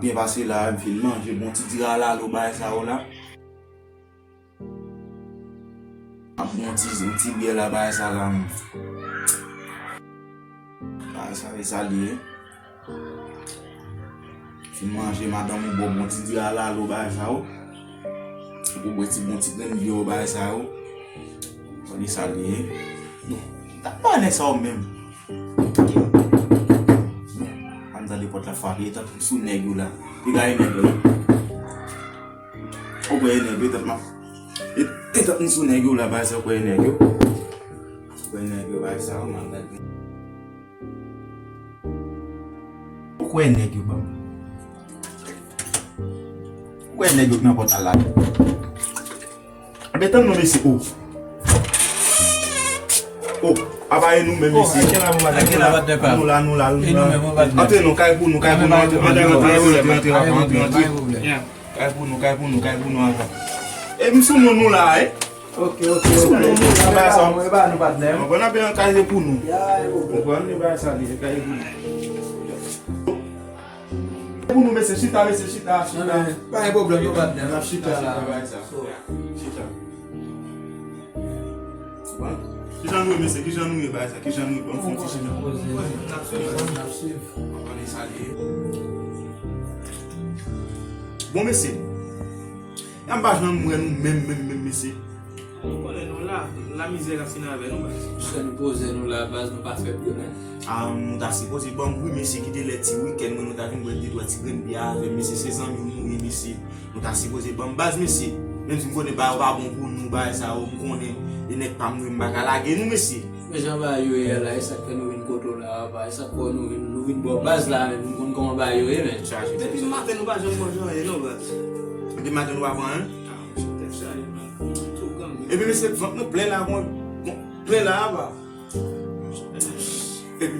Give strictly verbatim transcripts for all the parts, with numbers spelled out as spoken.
Byen pase la, m fin manje bon ti diri alalo bagay sa yo la. Ap bon ti, yon ti byè la bagay sa la. Bagay sa e sa li ye. Fin manje madanm ou ba w bon ti diri alalo bagay sa yo. Ou bwè ti bon ti grenn byè bagay sa yo. Sa li sa li ye. Bon, ta pa nèg sa yo menm. Ann tande pòt la frape, e tankou sou nèg yo la. Piga e nèg yo la. Ou kwè e nèg yo, e tankou ma. E, e tankou sou nèg yo la, bagay sa ou kwè e nèg yo. Ou kwè e nèg yo, bagay sa yo, man, gade. Ou kwè e nèg yo, ban m. Ou kwè e nèg yo k nan pòt la la. Anben, tann non, mesye. O. O. Apa e nou menm, mesye. Ann nou la, nou la, nou la. Antre non, kay pou nou, kay pou nou, antre, antre, antre, antre, antre, antre, antre. Kay pou nou, kay pou nou, kay pou nou, antre. E m sou non nou la, e. Ok, ok, ok. Sou non nou la, bagay sa. Mwen ba nou, patnè. Bon, bon, antre, kay se pou nou. Konprann, bagay sa, li, kay pou nou. Pou nou, mesye, chita, mesye, chita, chita. Pa gen pwoblèm, non, patnè, n ap chita la. Chita, chita. Bon. Kijan nou ye, mesye? Kijan nou ye, bagay sa? Kijan nou ye? Bon, fon ti chita. Poze, poze. N ap swiv, n ap swiv. Ann salye. Bon, mesye. Yam pa janm wè nou menm, menm, menm, mesye. Nou konnen nou la, lamizè k ap fini avè nou, baz. Chè, nou poze nou la, baz, nou pa fè bri, men. A, nou ta sipoze ban m, wi, mesye, kite lè ti wikenn, mwen, nou ta vin bwè de twa ti grenn byè avè m, mesye, se zanmi w nou ye, mesye. Nou ta sipoze ban m, baz, mesye. Menm si m konnen bagay yo pa bon pou nou, bagay sa yo, m konnen, e nèg pa m nou ye, m pa ka lage nou, mesye. Men jan bagay yo ye a la, e sa k fè nou vin kote w la a, baz, e sa k fè nou vin, nou vin bò baz la, men nou konn kòman bagay yo ye, men. Depi maten nou pa janm manje anyen non, baz. Depi maten nou pa pran anyen? Ah, monchè, tèt chaje, man. Tou gang. Epi mesye, vant nou plen la, bon, bon, plen la a, baz. Epi m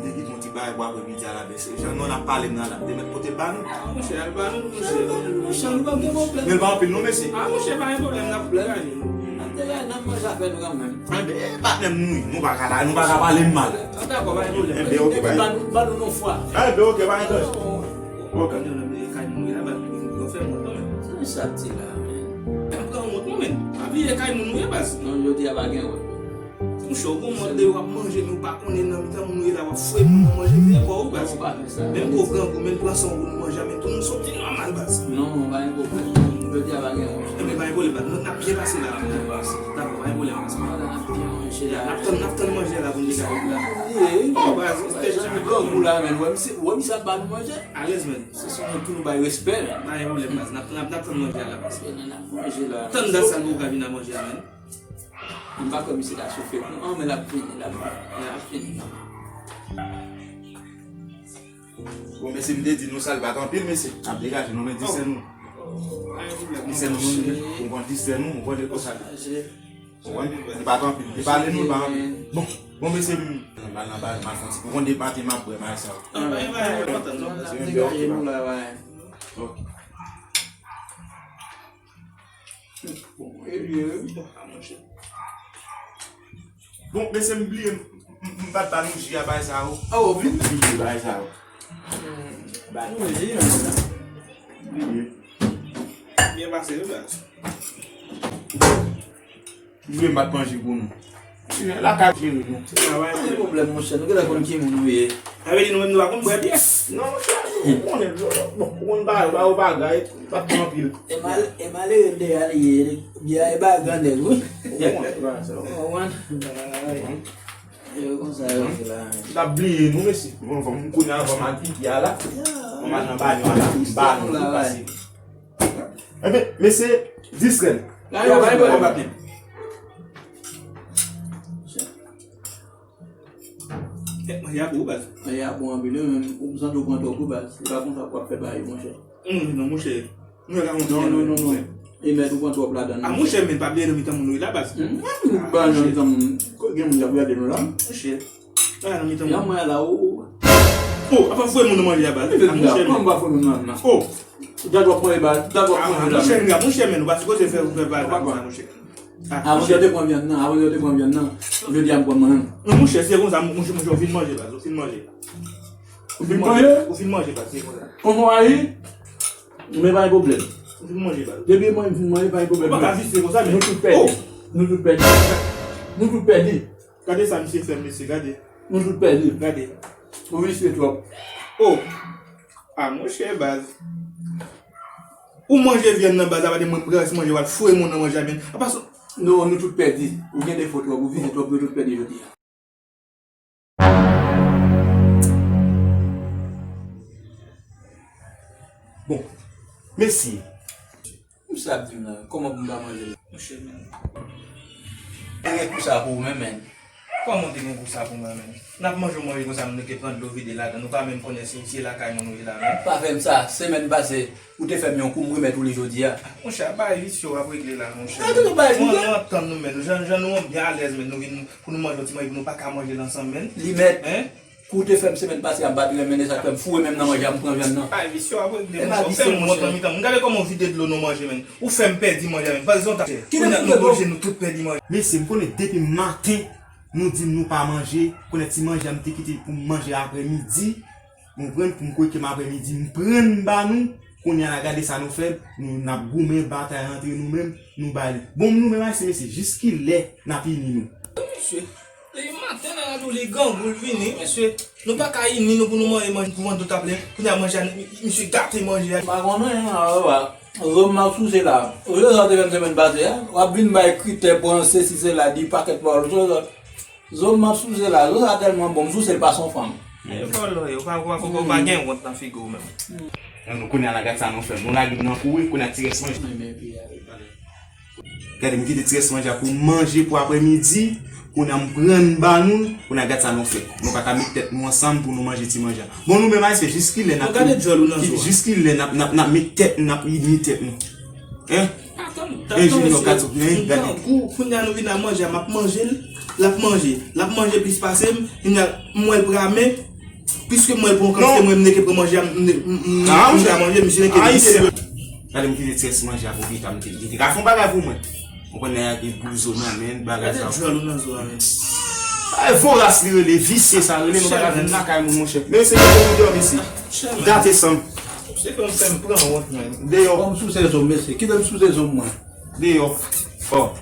te kite yon ti bagay pou aprè midi a la, mesye. Jan nou ap pale m nan la, m te mèt pote l ba nou. Ah, monchè, al ba nou, monchè. Monchè, nou pa gen pwoblèm. Men l pa anpil non, mesye. Ah, monchè, pa gen pwoblèm, n ap degaje nou. N ap degaje, n ap manje afè nou kanmenm. Enben, e patnè m nou ye, nou pa ka, nou pa ka pale m mal. Ah, dakò, pa gen pwoblèm. Enben, ok, depi ba nou, ba nou non fwa. Enben, ok, pa gen danje. Ok. Kay moun yo la, ba nou fè moun kanmenm. Sa sa di la, men. Pa pran wont non, men. Pa bliye kay moun ou ye, baz. Non, jodi a pa gen wont. Monchè, ou gon mòd de w ap manje, men ou pa konnen nan mitan moun ou ye la, w ap fouye moun nan manje, veye kò ou, baz. Non, ou pa fè sa. Menm kou grangou, menm pran san w pou nou manje, men tout moun soti nòmal, baz. Non, pa gen pwoblèm. Jodi a pa gen wont. Enben, pa gen pwoblèm, baz. Nou, n ap byen pase la. N ap byen pase. Dakò, pa gen pwoblèm, baz. Ala, n ap byen manje la. N ap tann, n ap tann manje la pou n degaje la. Wi, baz, ou tèt chaje. Grangou la, men. Wè misye, wè misye ap ba nou manje. Alèz, men. Se sou nou tou nou bay respè, men. Pa gen pwoblèm, baz. N ap, n ap, n ap tann manje a la, baz. N ap manje la. Tann dat sa nou ka vin a manje a, men. M pa kwè misye ka soufri pou an, men l ap vini, l ap vini, l ap vini. Bon, mesye, m te di nou sa, li pa t anpil, mesye. N ap degaje nou, men dis sèn nou. Dis sèn nou, nou pran dis sèn nou, nou pran de konsa. Ou konprann? Li pa t anpil, li pale nou, li pa anpil. Bon, bon, mesye, m al nan bal, m al fè yon ti, pou konn de maten m ap bwè, bagay sa yo. Degaje nou la, wi. Ok. Bon, e byen, wi. Bon, mesye, m bliye, m, m, m pa t ba nou ji a bagay sa yo. Ah, ou bliye? M bliye bagay sa yo. Ba nou ji a. M bliye. Byen pase, wi, baz. M bliye m pa t pran ji pou nou. Lakay jere nou. Pa gen pwoblèm, monchè. Nou genlè konn ki moun nou ye. Sa vle di nou menm nou pa konn bwè byè? Non, monchè, nou konnen, bon, ou konn bagay, ou pa, ou bagay, pa t pran anpil. E mal, e malere m te al ye, byè e bagay grannèg, wi. Ou konprann, sa. Ou konprann? Yo konsa yo fè la. M t ap bliye nou, mesye. Bon, fò m kounye a, fò m al piki a la. Fò m al nan banyo a la, m ba nou tou pase. Enben, mesye, dis sèn. Gade, pa gen pwoblèm, patnè. Kèt manje a bon, baz. Manje a bon anpil, wi, men ou santi w pran twòp, wi, baz. Se pa konsa pou w ap fè bagay, monchè. Hum, non, monchè. Nou ka monte. Non, non, non, non. E mèt ou pran twòp ladan l, monchè. Ah, monchè, men pa bliye nan mitan moun wi la, baz. Hum, ba nan mitan moun. Gen moun k ap gade nou la. Monchè. Gade nan mitan moun. Jan mwen la, ou. Oh, apa fouye moun nan manje a, baz. Ah, monchè, men. Kòman pa fouye moun nan? Oh. Dat w ap manje, baz. Dat w ap manje la. Monchè, men ou pa sipoze fè, fè bagay sa, monchè. Avan yo te pran vyann nan, avan yo te pran vyann nan. Jodi a m pran mwen menm. Non, monchè, se konsa, monchè, monchè, ou fin manje, baz, ou fin manje. Ou fin manje, ou fin manje, baz, se konsa. Konsa w aji, men pa gen pwoblèm. Ou fin manje, baz. Depi mwen fin manje, pa gen pwoblèm. Ou pa ka visye konsa, men. Nou tout pèdi. Nou tout pèdi. Nou tout pèdi. Gade sa misye fè m, mesye, gade. Nou tout pèdi. Gade. Ou visye twòp. Oh! Ah, monchè, baz. Ou manje vyann nan, baz, apa de mwen pran rès manje, w al foure men w nan manje a, men. Apa sa. Non, nou tout pèdi. Ou gen defo twòp, ou visye twòp, nou tout pèdi jodi a. Bon, mesye. Misye ap di m la, kòman pou m pa manje la? Monchè, men. Te gen kou sa pou ou menm, men. Kòman te gen kou sa pou mwen, men? N ap manje yon manje konsa, nou te pran dlo vide ladan, nou pa menm konnen si se lakay moun ou ye la, men. Pa fè m sa, semèn pase, ou te fè m yon kou, m remèt ou li jodi a. Monchè, bagay visye w ap regle la, monchè. Gade nou bagay nou, nou antann nou, men. Jan, jan nou byen alèz, men, nou vin pou nou manje yon ti manje, nou pa ka manje l ansanm, men. Li mèt. Hein? Kou te fè m semèn pase a, m pa t renmen sa k fè m foure men m nan manje a, m pran vyann nan. Ay, visye w ap regle, monchè. Ou fè m wont nan mitan. M gade kòman w vide dlo nan manje, men. Ou fè m pèdi manje a, men. Pa egzanp, kounye a nou manje, nou tout pèdi manje. Mesye, m konnen depi maten, nou di m nou pa manje. Kounye a ti manje a m te kite pou m manje aprèmidi. Ou konprann, pou m kweke m aprèmidi, m pran m ba nou. Kounye a la, gade sa nou fè, nou, n ap goumen, batay antre nou menm, nou ba li. Bon, nou menm ayisyen, mesye, jiskilè n ap ini nou? Mesye, depi maten, nèg la tou li grangou, l vini, mesye. Nou pa ka ini nou pou nou manje, manje, pou vant nou ta plen. Kounye a manje a, misye gate manje a. M pa konnen, a, a, a. Zo m ap souse la. Olye sa w te fè m semèn pase a, w ap vin bay kritè, pran sesi, sela, di pakèt pawòl, zo, zo. Zo m ap souse la, zo sa tèlman bon, m souse l pase yon fanm. E vòlò yo, pa, pa, pa, pa gen wont nan figi w menm. An, nou kounye a la, gad sa nou fè. Nou lage m nan kouri, kounye a ti rès manje. Gade, m kite ti rès manje a pou m manje pou aprèmidi. Kounye a m pran m ba nou, kounye a gad sa nou fè. Nou pa ka met tèt nou ansanm pou nou manje ti manje a. Bon, nou menm ayisyen, jiskilè n ap, jiskilè n ap, n ap, n ap met tèt nou, n ap ini tèt nou? Hein? Hein, Junior, gad sa, hein, gade. Kounye a nou vin a manje a, m ap manje l, l ap manje, l ap manje plis pase m, kounye a m wè l prame, piske m wè l pran kantite mwen, m neke pran manje a, m, m, m, m, m ka manje, misye neke visye. Gade m kite ti rès manje a pou pita, m te, m te ka fè yon bagay pou mwen. Ou konn nèg la gen boul zo nan men l, bagay sa. Gade djòl ou nan zo a, men. Ay, voras li rele, visye sa rele, nou pa ka vin lakay moun, monchè. Men se yon moun dòmi isi. Gate san m. Se fè m, fè m pran wont, men. Deyò. Kòm souse zo m, mesye. Kite m souse zo m, mwen. Deyò. Oh.